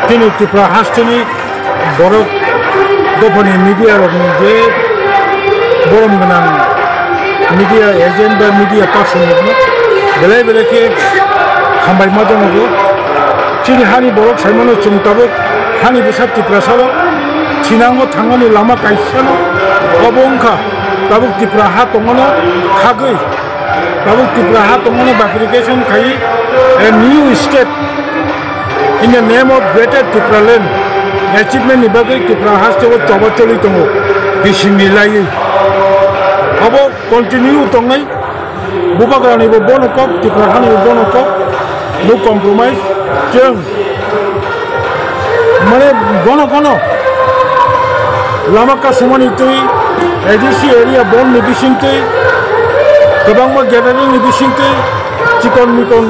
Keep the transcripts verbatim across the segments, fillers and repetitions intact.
Chini Tripura hasteni borok dophani media rokni je borom gwnang media agent ba media person rokno belai belai khe hambai ma tongo. Chini hani borok saimano chwng tabuk hani bwsa Tiprasa rok thinango thangmani lama kaisano, obo wngkha tabuk Tripura ha tongmano khagwi. Tabuk Tripura ha tongmani bifurcation khai a new state in the name of Greater Tipraland achievement ni bagwi Tripura haste o choba choli tongo bisingni laiwi. Abo continue tongnai, Bubagrani bo bono kok, Tripura hani bo bono kok, no compromise. Chwng mane gono gono lama kasumani twi, A D C area bond ni bisingtwi, kwbangma gathering ni bisingtwi, chikon mikon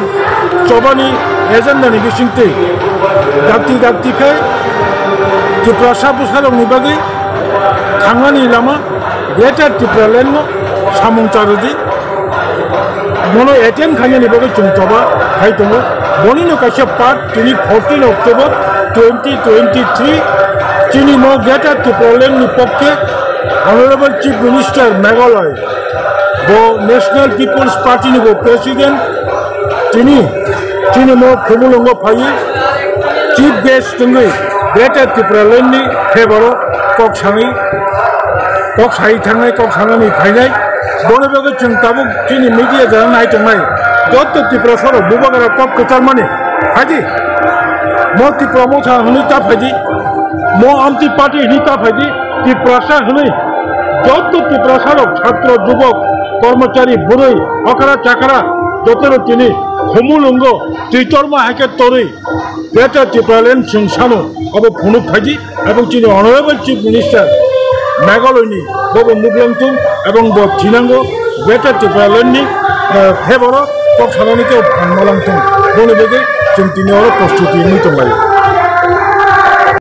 chobani agenda ni bisingtwi, dakti dakti khe Tiprasa bwsarokni bagwi thangnani lama Greater Tipraland no samung charwdi. Bono attend khainani bagwi chwng choba khai tongo. Bonino kaisa part tini fourteen October twenty twenty-three chini mo Greater Tipraland ni pokke Honorable Chief Minister Meghalaya bo National People's Party ni bo President tini chini mo Khumulwngo phaiwi Chief Guest wngwi Greater Tipraland ni favour o kok sanwi kok sai thangnai, kok sanani phainai. Boni bagwi chwng tabuk chini media jora nai tongnai. Jotto Tiprasa rok bubagra kok kwcharmani phaidi. Mo Tipra Motha hwnwi ta phaidi. Mo Amti Party hwnwi ta phaidi. Tiprasa hwnwi jotto Tiprasa rok chhatro, jubok, kormochari, bwrwi, okra chakra jotoro tini Khumulwngo twitorma hai khe torwi Greater Tipraland chwng sano obo phunuk phaidi. Ebong chini Honorable Chief Minister Meghalaya ni bobo muklangtung ebong bo thinango Greater Tipraland ni, eh, favour o kok sanani khe phan malangtung. Boni bagwi chwng tini oro prostuti wngwi tonglaio.